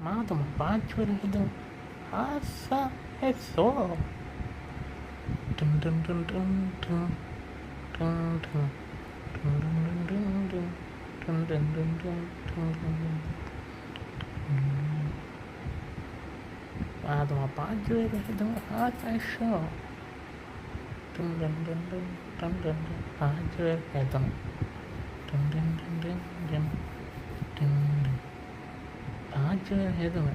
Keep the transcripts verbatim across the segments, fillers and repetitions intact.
މާދަމާ ބާއްޖަވެރި ހެދުން ހާއްސަ ހެއްސޯ. ޓުން ޓުން ޓުން ޓުން ޓުން. ޓުން ޓުން. ޓުން ޓުން ޓުން ޓުން. މާދަމާ ބާއްޖަވެރި ހެދުން ހާއްސަ ހެއްސޯ. ޓުން ޓުން ޓުން ޓުން. ޓުން ޓުން ޓުން. ބާއްޖަވެރި ހެދުން. ޓުން ޓުން ޓުން ޓުން ޓުން. ޓުން ޓުން. ބާއްޖަވެރި ހެދުން.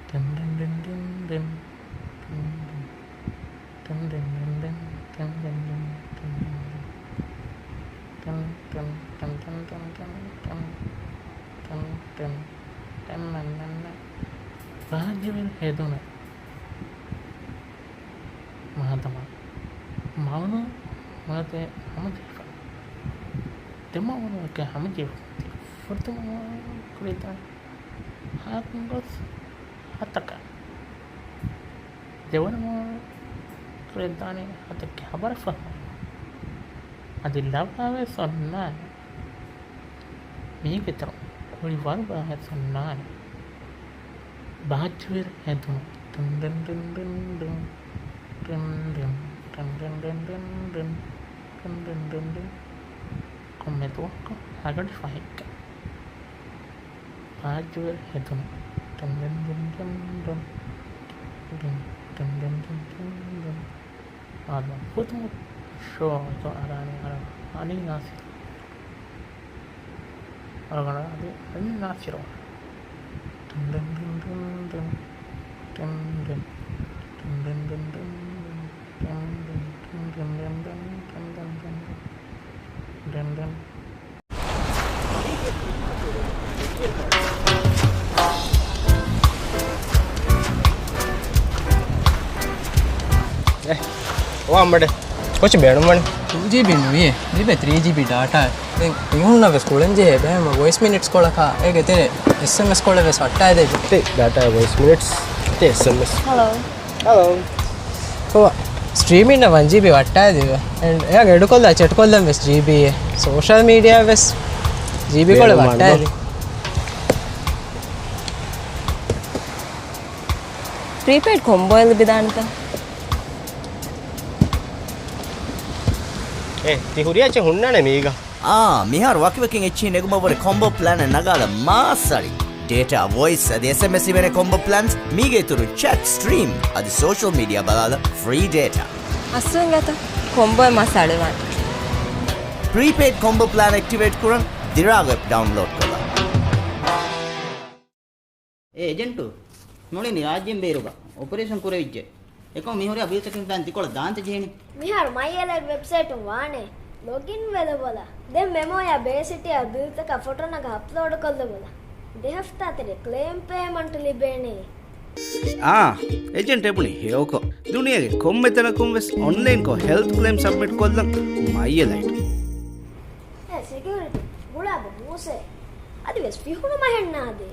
ޓުން ޓުން ޓުން ޓުން ޓުން. ޓުން ޓުން. ޓުން ޓުން ޓުން ޓުން. ޓުން ޓުން ޓުން. ޓުން ޓުން ޓުން ޓުން. ޓުން ޓުން. ބާއްޖަވެރި ހެދުން. މާދަމާ މައުނު މާތެ ހަމަޖެހިފަ. ދެ މައުނުއެކޭ ހަމަޖެހިފަ. ފުރަތަމަ މައުނު ކުރިދާނެ ހަތަކުން ގޮސް ހަތަކަށް. ދެވަނަ މައުނު ކުރިދާނެ ހަތަކެއް ހަބަރަށް ފަހު. އަދި ލަވާވެސް އޮންނާނެ. މީގެ ތަރު ކުޅި ވަރުބާ ހެއްސަންނާނެ. ބާއްޖަވެރި ހެދުނު. ޓުން ޓުން ޓުން ޓުން ޓުން. ޓުން ޓުން ޓުން ޓުން ޓުން ޓުން. ކޮންމެ ދުވަހަކު ހަގަޑި ފަހެއްގަ. ބާއްޖަވެރި ހެދުނު. ޓުން ޓުން ޓުން ޓުން ޓުން. އާދަ، ފުދު ޝޯ އަރާނީ އަރަ އަނީ ނާސިރު. އަރަގަނޑަށް އަދި އަނީ ނާސިރު. ޓިން ޑިން ޑިން ޑިން ޑިން. ޓިން ޑިން. ޓިން ޑިން ޑިން ޑިން. ޓިން ޑިން. ޑިން ޑިން. އެ، އޮ އަނބަޑެ. ކޮޗި ބޭނުންވަނީ؟ ޓޫ ޖީބީ ނުވިއޭ. ލިބޭ ތްރީ ޖީބީ ޑާޓާ. ދެން މީހުންނަށް ވެސް ކުޅެން ޖެހޭ ބޭނުމަށް ވޮއިސް މިނިޓްސް ކޮޅަކާ އޭގެ ތެރޭ އެސްއެމްއެސް ކޮޅެއް ވެސް ވައްޓާދޭ. ތި ޑާޓާ ވޮއިސް މިނިޓްސް ތި އެސްއެމްއެސް. ހަލޯ. ހަލޯ. ކޮބާ؟ ސްޓްރީމިން ވަން ޖީބީ ވައްޓާދީ. އެއާ އެޑުކޮށްލާ ޗެޓްކޮށްލަން ވެސް ޖީބީއޭ. ސޯޝަލް މީޑިއާ ވެސް ޖީބީ ކޮޅެއް ވައްޓާދީ. ޕްރީޕެއިޑް ކޮމްބޯއެއް ލިބިދާނެތަ؟ އޭ، ތި ހުރިހާ އެއްޗެއް ހުންނާނެ މީގަ. އާ، މިހާރު ވަކިވަކިން އެއްޗިހި ނެގުމަށްވުރެ ކޮމްބޯ ޕްލޭނެއް ނަގާލަ މާ ސަޅި. ޑޭޓާ، ވޮއިސް އަދި އެސްއެމްއެސް ހިމެނޭ ކޮމްބޯ ޕްލޭންސް މީގެ އިތުރުން ޗެޓް، ސްޓްރީމް އަދި ސޯޝަލް މީޑިއާ ބަލާލަ ފްރީ ޑޭޓާ. އަސްލު އިނގޭތަ؟ ކޮމްބޯއެއް މާ ސަޅިވާނެ. ޕްރީޕެއިޑް ކޮމްބޯ ޕްލޭން އެކްޓިވޭޓް ކުރަން ދިރާގު އެޕް ޑައުންލޯޑް ކޮށްލަ. އޭ އެޖެންޓު، މުޅި މި ރާއްޖޭން ބޭރުގަ އޮޕަރޭޝަން ކުރެވިއްޖެ. އެކަމު މިހުރިހާ ބިލްތަކެއް ފައިން ތިކޮޅަށް ދާންތަ ޖެހެނީ؟ މިހާރު މައި އެލައިޓް ވެބްސައިޓުން ވާނެ. ލޮގިން ވެލަބަލަ. ދެން މެމޯޔާ ބޭސިޓީއާ ބިލްތަކާ ފޮޓޯ ނަގާ އަޕްލޯޑު ކޮށްލަބަލަ. ދެ ހަފްތާ ތެރޭ ކްލެއިމް ޕޭމަންޓް ލިބޭނެ. އާ، އެޖެންޓް އެބުނި ހެޔޮކޮށް. ދުނިޔޭގެ ކޮންމެ ތަނަކުން ވެސް އޮންލައިންކޮށް ހެލްތް ކްލެއިމް ސަބްމިޓް ކޮށްލަން މައި އެލައިޓް. އޭ ސެކިއުރިޓީ، ގުޅާބަ މޫސޭ. އަދިވެސް ފިހުނު މަހެއް ނާދޭ.